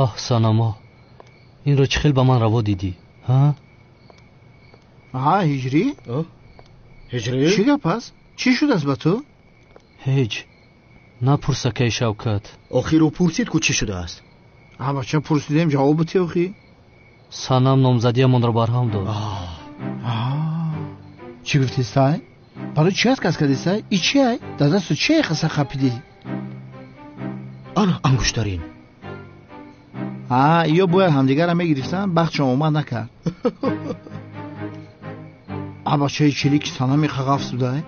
Аҳ, Санамо, инро чӣ хел ба ман раво дидӣ? Ҳа? Аҳа, Ҳиҷрӣ? Ҳиҷрӣ? Чӣ гап аст? Чӣ шудааст ба ту? Ҳеҷ. Напурс, акай Шавкат. Охир ӯ пурсид ку чӣ шудааст. А бача, пурсидем, ҷавоб бите охи. Санам номзадиамонро барҳам дод. Чӣ гуфтӣ, сай? Барои чӣ отказ кардӣ, сай? И чи ай? Дар дасту чи ай қаса хапидӣ? Ана ангуштарин. А, ё бояд ҳамдигарро мегирифтанд, бахтшон омад накард. А бачаи чилики Санами қағафс будай?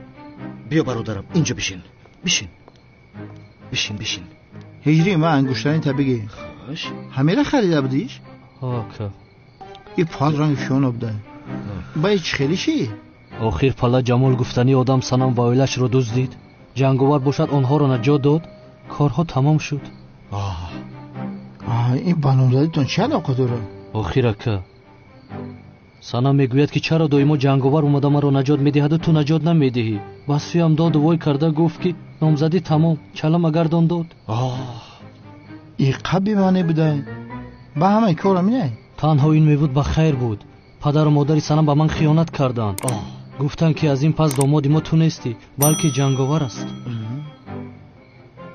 Биё бародарам, инҷо бишин. Бишин. Бишин, бишин. Ҳиҷрӣ, ман ангуштарин та бигир. Хош. Ҳамера харида будиш? Ҳо, ака. И пал ранги фиён будай. Ба и чӣ хеле ши? Охир пала Ҷамол гуфтани одам Санам ва оилашро дуздид. Ҷанговар бошад онҳоро наҷот дод. Корҳо тамом шуд. Ин ба номзадитон чӣ алоқа дорад? Охир ака, Санам мегӯяд, ки чаро доимо ҷанговар омада маро наҷот медиҳаду ту наҷот намедиҳӣ. Ба сӯям доду вой карда гуфт, ки номзадӣ тамом, чала магардон дод. И қаб бемаъне будай. Ба ҳамаи кор ҳаминай? Танҳо ин мебуд ба хайр буд. Падару модари Санам ба ман хиёнат карданд. Гуфтанд, ки аз ин пас домоди мо ту нестӣ, балки ҷанговар аст.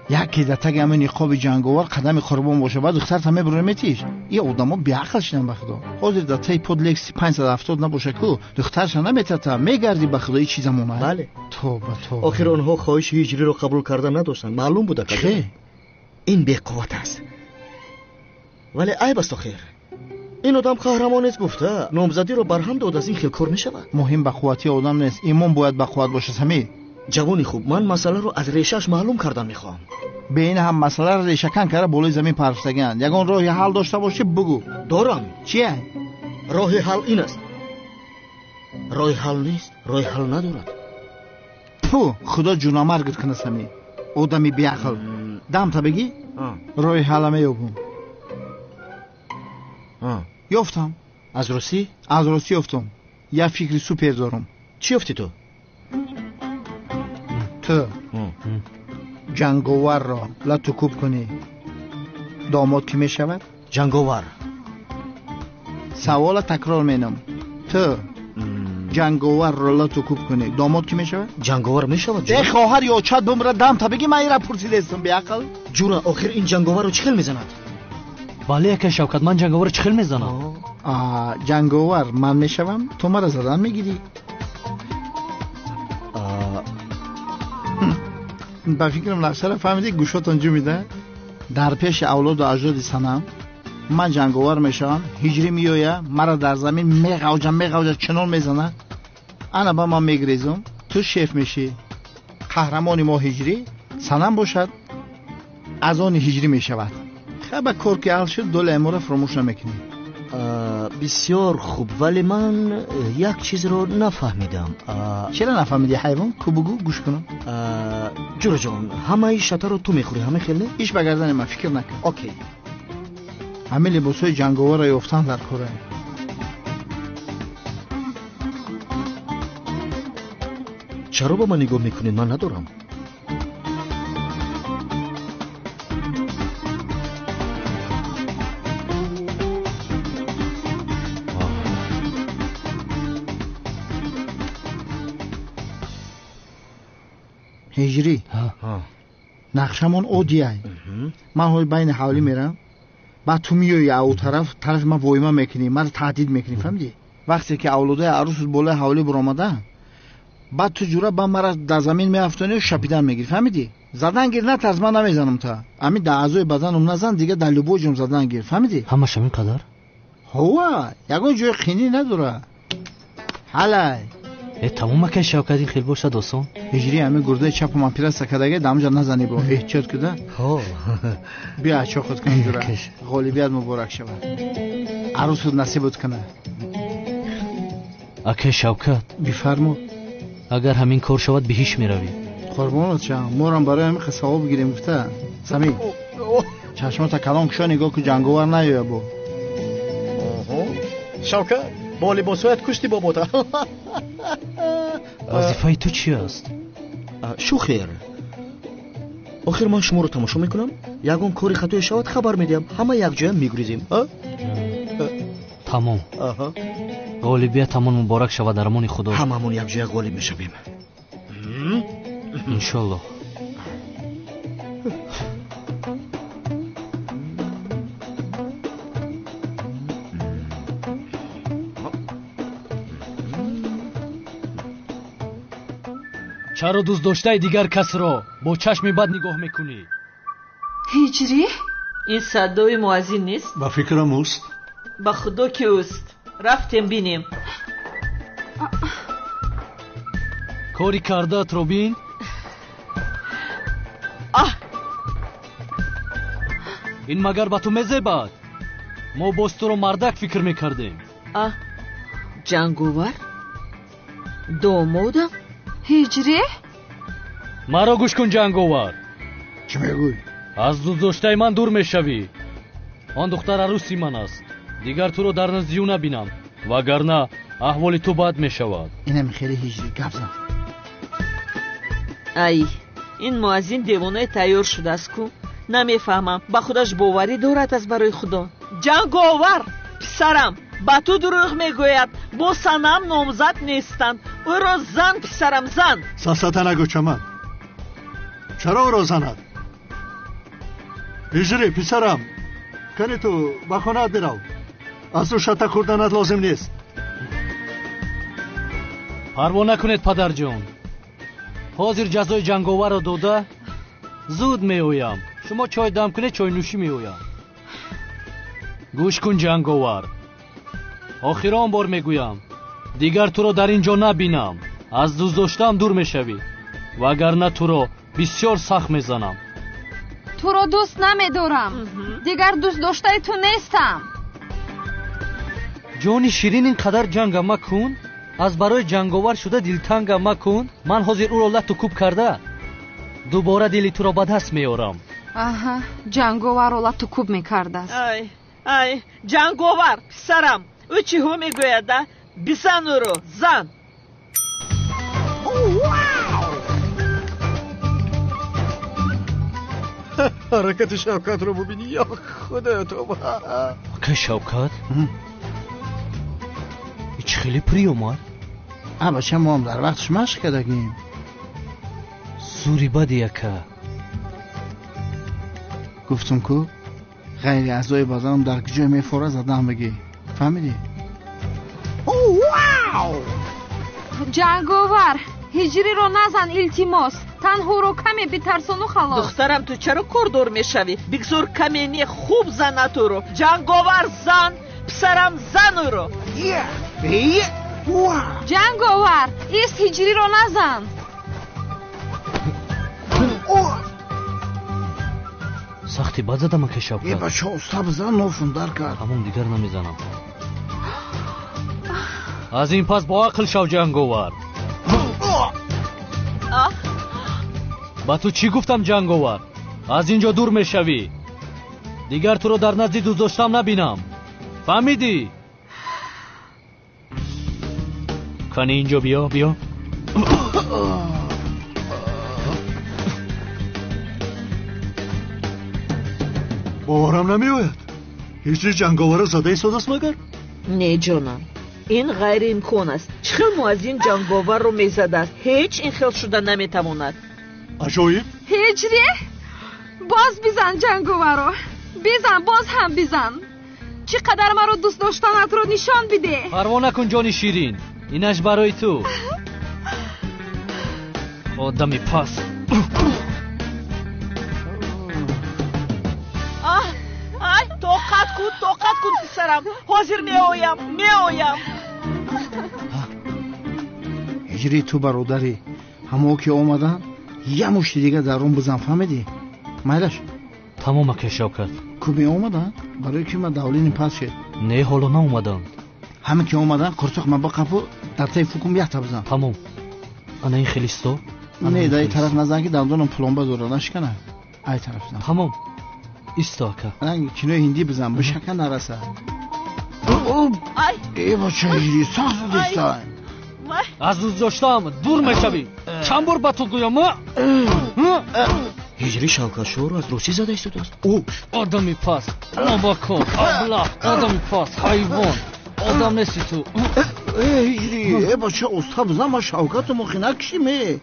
Яке дар таги ҳамин ниқоби ҷанговар қадами қурбон боша, баъд духтарта мебура метиш. И одамо беақл шидан, ба худо. Ҳозир дар таи под Лекси 570 набоша ку, духтарша наметата, мегарди, ба худо, и чӣ замона? Бале. Тоба, тоба. Охир онҳо хоҳиши Ҳиҷриро қабул карда надоштанд. Маълум буда Чӣ? Ин беқувват аст. Вале айб аст охир. Ин одам қаҳрамонест гуфта, номзадиро барҳам дод, аз ин хел кор мешавад. Муҳим ба қуввати одам нест, имон бояд ба қувват боша, Самир. Ҷавони хуб, ман масъаларо аз решааш маълум кардан мехоҳам. Бе ин ҳам масъаларо решакан карда болои замин парфтагианд. Ягон роҳи ҳал дошта бошӣ, бугӯ. Дорам. Чия? Роҳи ҳал ин аст. Роҳи ҳал нест, роҳи ҳал надорад. Пу, худо ҷунамаргат кунад, Самир. Одами беақл. Дамта бигӣ? Роҳи ҳалла меёбум. Ёфтам. Аз росӣ? Аз росӣ ёфтам. Як фикри супер дорам. Чӣ ёфтӣ ту? Ту ҷанговарро лату кӯб кунӣ, домод кӣ мешавад? Ҷанговар. Савола такрор менам. Ту ҷанговарро лату кӯб кунӣ, домод кӣ мешавад? Ҷанговар мешавад. Э, хоҳар ё чат бумра, дамта бигӣ, ман ира пурсидестам, беақл. Ҷура, охир ин ҷанговарро чӣ хел мезанад? Бале, акай Шавкат, ман ҷанговарро чӣ хел мезанам? Ҷанговар ман мешавам, ту мара задан мегирӣ. Ба фикрам нақшаро фаҳмидӣ, гӯшотон ҷумида. Дар пеши авлоду аҷдоди Санам ман ҷанговар мешавам, Ҳиҷрӣ меоя, мара дар замин меғавҷа, меғавҷа, чунон мезана. Ана ба ман мегрезум, ту шеф мешӣ. Қаҳрамони мо Ҳиҷрӣ, Санам бошад, аз они Ҳиҷрӣ мешавад. Ха, ба кор ки ҳал шуд, долаи моро фуромӯш намекунӣ. Бисёр хуб, вале ман як чизро нафаҳмидам. Чера нафаҳмидӣ, ҳайвон? Ку бугӯ, гӯш кунам. Ҷураҷон, ҳамаи шатаро ту мехӯрӣ, ҳама хел не? Иш ба гардани ман, фикр накун. Окей. Ҳамин либосҳои ҷанговарро ёфтан дар кора. Чаро ба ман нигоҳ мекунед? Ман надорам. Ҳиҷрӣ, нақшамон оддиай. Ман ҳоли байни ҳавлӣ мерам, баъд ту меоӣ ау тараф, тарафи ман воима мекунӣ, маро таҳдид мекунӣ, фаҳмидӣ? Вақте ки авлодаи арӯсут болои ҳавлӣ баромада, баъд ту ҷура ба мара дар замин меафтонию шапидан мегирӣ, фаҳмидӣ? Задан гир, натарс, ман намезанам та. Ҳамин дар аъзои баданум назан, дига дар любой ҷом задан гир, фаҳмидӣ? Ҳамаш ҳамин қадар? Ҳова, ягон ҷои қинӣ надора. Ҳалай. Э, тамом, акай Шавкат, ин хел бошад осон. Ҳиҷрӣ, ҳамин гурдаи чапам оператсия кардаги, дар ҳамҷа назанӣ, бо эҳтиёт куда. Ҳо. Биё, ачоқат кун, ҷура. Ғолибият муборак шавад. Арӯсут насибут кунад. Акай Шавкат. Бифармо. Агар ҳамин кор шавад, биҳиш меравӣ. Қурбонат шавам, морам барои ҳамин савоб гирем гуфта. Самир, чашмота калон кушо, нигоҳ ку, ҷанговар наёя бо. Шавкат, бо либосҳоят кушти бобота. Вазифаи ту чи аст? Шухер, охир ман шуморо тамошо мекунам, Ягон кори хатое шавад хабар медиҳам. Ҳама якҷоя мегурезем. Тамом. Ғолибиятамон муборак шавад дар амони Худо. Ҳамамон якҷоя ғолиб мешавем. Иншоллоҳ. Чаро дӯстдоштаи дигар касро бо чашми бад нигоҳ мекунӣ? Ҳиҷрӣ? Ин садои муаззин нест? Ба фикрам ӯст. Ба худо ки ӯст. Рафтем бинем. Кори кардаатро бин. Ин магар ба ту мезебад? Мо боз туро мардак фикр мекардем. Ҷанговар? Домодам? Ҳиҷрӣ? Маро гӯш кун, Ҷанговар. Чӣ мегӯй? Аз дӯстдоштаи ман дур мешавӣ. Он духтар арӯси ман аст. Дигар туро дар назди ӯ набинам, вагарна аҳволи ту бад мешавад. Инам хеле ҳиҷрӣ гап зад. Ай, ин муаззин девонаи тайёр шудааст ку. Намефаҳмам, ба худаш боварӣ дорад аз барои Худо. Ҷанговар, писарам, ба ту дурӯғ мегӯяд. Бо Санам номзад нестанд. Ӯро зан, писарам, зан. Сафсата нагӯ, Чаман. Чаро ӯро занад? Ҳиҷрӣ, писарам, кани ту ба хонаат бирав. Аз ӯ шата хӯрданат лозим нест. Парво накунед, падарҷон. Ҳозир ҷазои ҷанговарро дода зуд меоям. Шумо чой дам кунед, чойнӯшӣ меоям. Гӯш кун, Ҷанговар. Охирон бор мегӯям, дигар туро дар ин ҷо набинам. Аз дӯстдоштаам дур мешавӣ, вагарна туро бисёр сахт мезанам. Туро дӯст намедорам. Дигар дӯстдоштаи ту нестам. Ҷони ширин, ин қадар ҷанга макун. Аз барои ҷанговар шуда дилтанга макун. Ман ҳозир ӯро лату кӯб карда дубора дили туро ба даст меорам. Аҳа, ҷанговарро лату кӯб мекардааст. Ай, ай, Ҷанговар, писарам, ӯ чиҳо мегӯяд, а? Бизан ӯро, зан. Ҳаракати Шавкатро бубинӣ, ё худоё, тоба. Акай Шавкат? Чӣ хеле приёмад? А бача, мо ҳам дар вақташ машқ кардагем. Зури бади, ака. Гуфтум ку, ғайри аъзои баданам дар куҷое мефора задаам бигӣ. Фаҳмидӣ? Ҷанговар, ҳиҷриро назан, илтимос. Танҳоро каме битарсону халос. Духтарам, ту чаро кордор мешавӣ? Бигзор каме не, хуб занад ӯро. Ҷанговар, зан, писарам, зан ӯро. Ҷанговар, ист, ҳиҷриро назан. Сахти бад задам, ака Шавкат. Е, бача, уста бизан, нофун дар кард. Ҳамон дигар намезанам. Аз ин пас бо ақл шав, Ҷанговар. Ба ту чӣ гуфтам, Ҷанговар? Аз ин ҷо дур мешавӣ. Дигар туро дар назди дӯстдоштам набинам. Фаҳмидӣ? Кани ин ҷо биё, биё. Боварам намеояд. Ҳиҷри ҷанговарро зада истодааст магар? Не, ҷонам, ин ғайриимкон аст. Чӣ хел муаззин ҷанговарро мезадааст? Ҳеҷ ин хел шуда наметавонад. Аҷоиб. Ҳиҷрӣ, боз бизан ҷанговарро. Бизан, боз ҳам бизан. Чӣ қадар маро дӯст доштанатро нишон бидеҳ. Парво накун, ҷони ширин. Инаш барои ту. Одами пас. Ай, тоқат кун, тоқат кун, писарам. Ҳозир меоям, меоям. Ҳиҷрӣ, ту бародарӣ. Ҳамо ки омаданд, я мушти дига дар он бизан, фаҳмидӣ? Майлаш? Тамом, ака Шавкат. Ку меомаданд? Барои ки ман давлини пас шед. Не, ҳоло наомаданд. Ҳама ки омаданд, қурсоқ ман бақапу дар таи фукум якта бизан. Тамом. Ана ин хелисто? Не, дар ин тараф назан ки дандонам пломба дорад, нашикана. Ай тараф бизан. Тамом. Исто, ака. Ранги кинои ҳиндӣ бизан, бишака нарасад. Ай! Э, бача, ҳиҷрӣ, сахт задистай. Аз дӯстдоштаам дур мешавӣ. Чанд бор ба ту гӯям? Ҳиҷрӣ Шавкатшоҳро аз русӣ зада истодааст. Ӯ одами паст, нобакор, аблаҳ, одами паст, ҳайвон, одам нести ту. Э ҳиҷрӣ, э бача, оста бизан, ма Шавкату мохи накушим. Э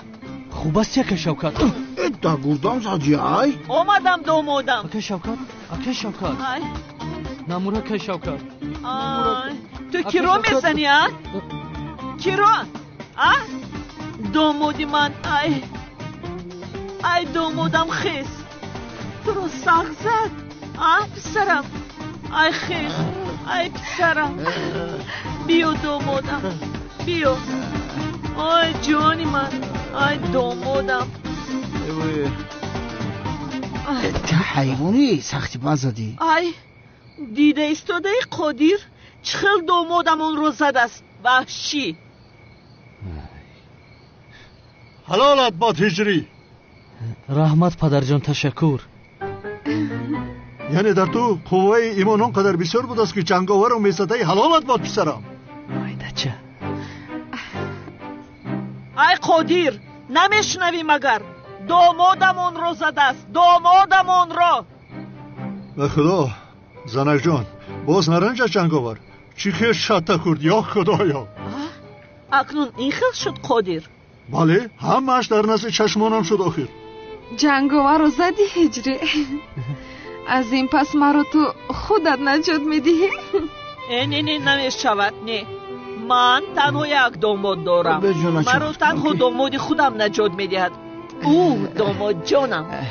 хуб аст, яка Шавкат. Э да гурдам зади, ай. Омадам, домодам. Ака Шавкат, ака Шавкат. Ай. Намур, ака Шавкат. Ай, ту киро мезани, а? Киро? А? Домоди ман, ай. Ай, домодам хес. Туро сахт зад, а, писарам? Ай, хес, ай, писарам. Биё, домодам, биё. Ай, ҷони ман, ай, домодам. Ту ҳайвонӣ, сахти бад задӣ. Ай, дида истодаи Қодир чӣ хел домодамонро задааст, ваҳшӣ. Ҳалолат бод, Ҳиҷрӣ. Раҳмат, падарҷон, ташаккур. Яъне дар ту қувваи имон он қадар бисёр будааст, ки ҷанговару мезадаи. Ҳалолат бод, писарам. Майдача. Ай Қодир, намешунавӣ магар? Домодамонро задааст, домодамонро. Ба худо, занакҷон, боз наранҷа. Ҷанговар чӣ хел шатта хӯрд, ё худоё! Акнун ин хел шуд, Қодир? Бале, ҳамааш дар назди чашмонам шуд охир. Ҷанговарро задӣ, Ҳиҷрӣ. Аз ин пас маро ту худат наҷот медиҳӣ. Э, не, не, намешавад, не. Ман танҳо як домод дорам. Маро танҳо домоди худам наҷот медиҳад. Ӯ домодҷонам. Э?